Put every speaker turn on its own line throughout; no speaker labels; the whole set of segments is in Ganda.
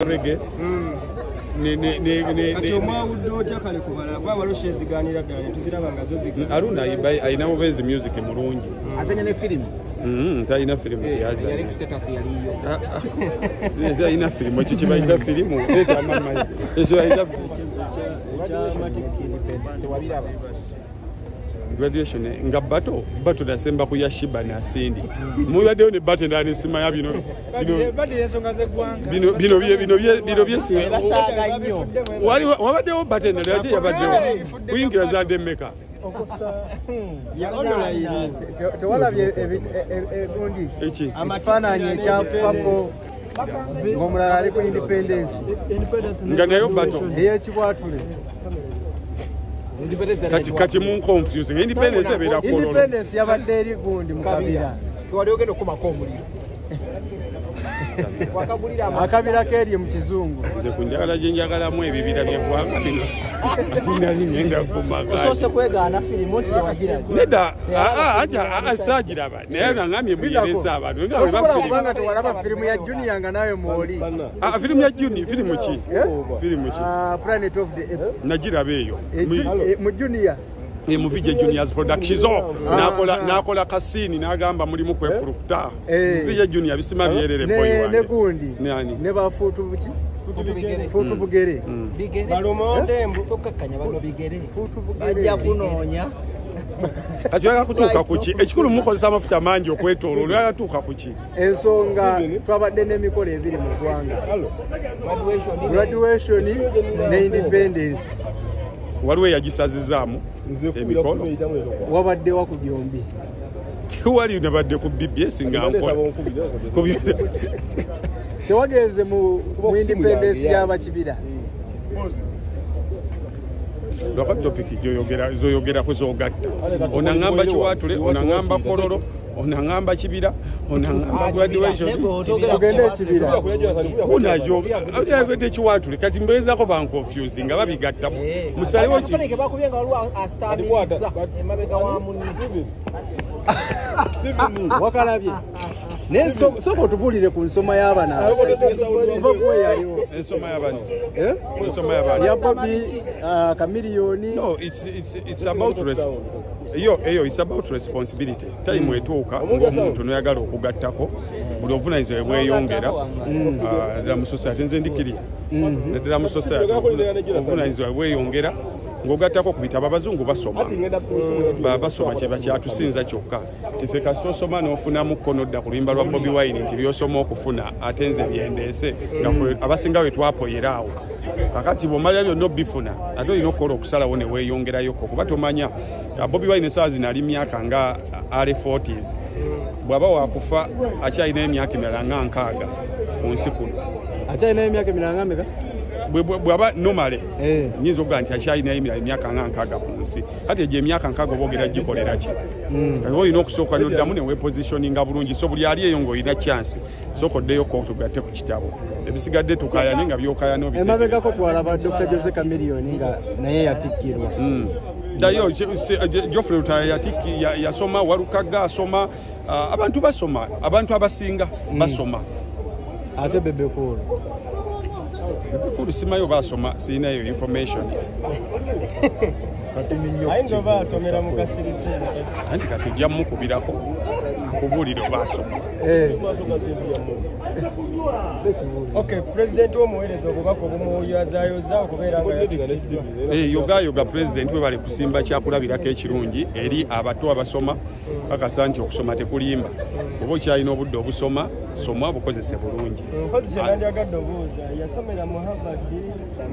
Reggae ne
Kati omwawudde otya kale ku balala, kuba waliwo shezigaanira ddala ne tuziraba nga zo zigaana.
Aruna ayina mubezi music mulungi.
Azanya ne firimu.
Talina firimu yazanya.
Yali ku status yaliyo.
Talina firimu, ekyo kibayita firimu. Ekyo bayita
tewabiraba.
Graduation nga bato nasemba ku ya Shiba na Cindy. Mubaddeyo ne bato endala nesimanya bino
Badira ensonga z'eggwanga.
Bino bye
Basaaga nnyo.
Wabaddewo bato endala ate yabaddewo. Kuyingira zadde mmeka?
Ya online.
Tewalabye egundi.
Eki?
Ekifaananyi ekya Papo ng'omulala ali ku Independence.
Nga nayo bato.
Ey'ekibwatule.
Kati mun confusing. Independence ebeera Kololo.
Independence yabadde eri gundi mu kabira.
Wali ogenda okukumako omuliro.
Akabira k'eri mu kizungu.
Nze ku njagala gye njagalamu ebibira by'eggwanga bino. Sinali ngenda kumaga.
Osoose kwegaana firimu nti tewagiraba.
Nedda, saagiraba. Naye nangambye muyereza abantu.
Osobola kubanga tewalaba firimu ya Junior nga naawe mw'oli.
Firimu ya Junior, firimu ki? Firimu ki?
Planet of the Apes.
Nagiraba eyo.
Mu Junior.
Mu VJ Junior's Productions. N'akola kasini n'agamba mulimu kwefulukuta. VJ Junior bisima byerere boy wange.
Ne gundi. Ne bafuutu buki? Fuutu bugere.
Balumonde mbu.
Tokkakkanya bano bigere.
Fuutu bugere.
Bajja kunoonya.
Kati oyagala kutuuka ku ki? Ekikulu mukozesa amafuta mangi okwetooloola, oyagala kutuuka ku ki?
Ensonga twabadde n'emikolo ebiri mu ggwanga. Graduation ne independence.
Waliwo eyagisazizaamu emikolo.
Wabaddewa ku byombi?
Tewali nabadde ku BBS nga nkola.
Tewagenze mu independence y'abakibira.
Lwaka topiki zoyogerako zogatta. Onaŋŋamba Kiwaatule, onaŋŋamba Kololo, onaŋŋamba Kibira, onaŋŋamba graduation.
Tugende ekibira.
Oyagedde Kiwaatule kati mbeezaako banconfusing nga babigatta. Musalewo ki?
Bakubye nga waliwo asitaamiriza emabega wa munne.
Wakalabye. Naye sooka otubuulire ku nsoma y'abana.
Ensoma y'abana. Ensoma y'abana.
Ya Bobi Chameleone.
No, it's about it's about responsibility. Time etuuka ng'omuntu n'oyagala okugattako buli obuvunaanyizibwa bweyongera ddala mu society nze ndikiriya. Naddala mu society obuvunaanyizibwa bweyongera ng'ogattako ku bitabo abazungu basoma. Basoma kye bakyatusinza kyokka. Tife kasita osoma n'ofunamu kkono dda ku luyimba lwa Bobi Wine nti by'osoma okufuna ate nze byendeese nga ffe abasinga we twapoyera awo. Kakati bw'omalira byonna obifuna ate olina okukola okusalawo ne weeyongerayokko kuba tomanya. Bobi Wine essaawa zino ali myaka nga early 40s. Bw'aba wakufa akyalina emyaka emirala nga 60 ku nsi kuno.
Akyalina emyaka emirala nga mmeka?
Bw'aba normally nyinza okugaa nti akyalina emyaka nga 60 ku nsi. Kati egyo emyaka 60 oba ogenda gikolera ki? Kati olina okusooka n'oddamu ne weepositioninga bulungi. So buli ali eyo ng'olina chance sooka oddeyo tugatte ku kitabo. Ebisigadde tukaayane nga by'okaayana obitegeera.
Emabegako twalaba Dr. Jose Chameleone nga naye yatikkirwa.
Ddayo Geoffrey Lutaaya yasoma, Walukagga asoma, abantu basoma, abantu abasinga basoma.
Ate Bebe Cool.
Bebe Cool simayo basoma, sirinayo information.
Ayinza oba asomera mu kasirisi.
Anti kati ojja mukubirako akubuulire oba asoma.
Okay, President w'omuweereza obubaka obumuyozaayoza okubeera nga yatikiddwa.
Yogayoga President we bali kusimba kyakulabirako ekirungi eri abato abasoma bakasa nti okusoma tekulimba. Oba okyalina obudde obusoma, soma bukozese bulungi.
Mpozi kye nandyagadde obuuza, yasomera mu Harvard,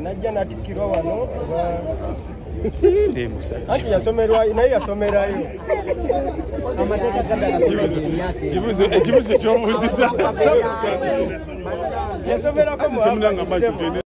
n'ajja n'atikkirwa wano oba anti yasomerwa naye yasomerayo.
Ekibuuzo ky'obuuzizza.
Yasomerako mu Harvard.